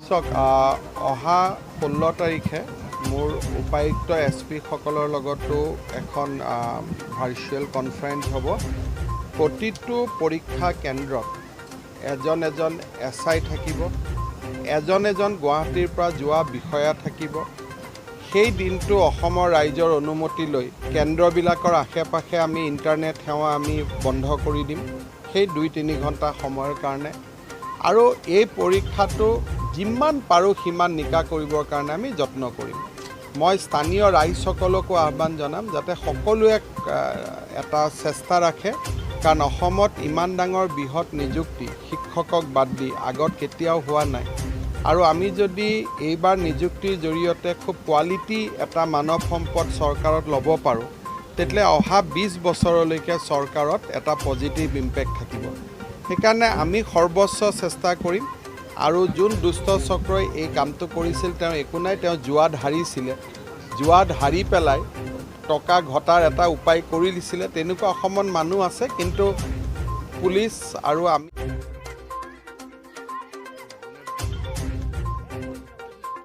চাওক, অহা 16 তাৰিখে মোৰ উপায়ুক্ত, এছ পিসকলৰ লগতো এখন ভাৰ্চুৱেল কনফাৰেঞ্চ হ'ব। প্ৰতিটো পৰীক্ষা কেন্দ্ৰত এজন এজন এছ I থাকিব, এজন এজন গুৱাহাটীৰ পৰা যোৱা বিষয়া থাকিব। সেই দিনটো অসমৰ ৰাইজৰ অনুমতি লৈ কেন্দ্ৰবিলাকৰ আশে পাশে আমি ইণ্টাৰনেট সেৱা আমি বন্ধ কৰি দিম সেই 2-3 ঘণ্টা সময়ৰ কাৰণে। আৰু এই পৰীক্ষাটো যিমান পাৰোঁ সিমান নিকা কৰিবৰ কাৰণে আমি যত্ন কৰিম। মই স্থানীয় ৰাইজসকলকো আহ্বান জনাম যাতে সকলোৱে এটা চেষ্টা ৰাখে, কাৰণ অসমত ইমান ডাঙৰ বৃহৎ নিযুক্তি শিক্ষকক বাদ দি আগত কেতিয়াও হোৱা নাই। আৰু আমি যদি এইবাৰ নিযুক্তিৰ জৰিয়তে খুব কোৱালিটি এটা মানৱ সম্পদ চৰকাৰত ল'ব পাৰোঁ, তেতিয়াহ'লে অহা 20 বছৰলৈকে চৰকাৰত এটা পজিটিভ ইম্পেক্ট থাকিব। সেইকাৰণে আমি সৰ্বোচ্চ চেষ্টা কৰিম। আৰু যোন দুষ্ট চক্ৰই এই কামটো কৰিছিল, তেওঁ একো নাই, তেওঁ জুৱাত হাৰিছিলে, জুৱাত হাৰি পেলাই টকা ঘটাৰ এটা উপায় কৰি দিছিলে। তেনেকুৱা অসমত মানুহ আছে, কিন্তু পুলিচ আৰু আমি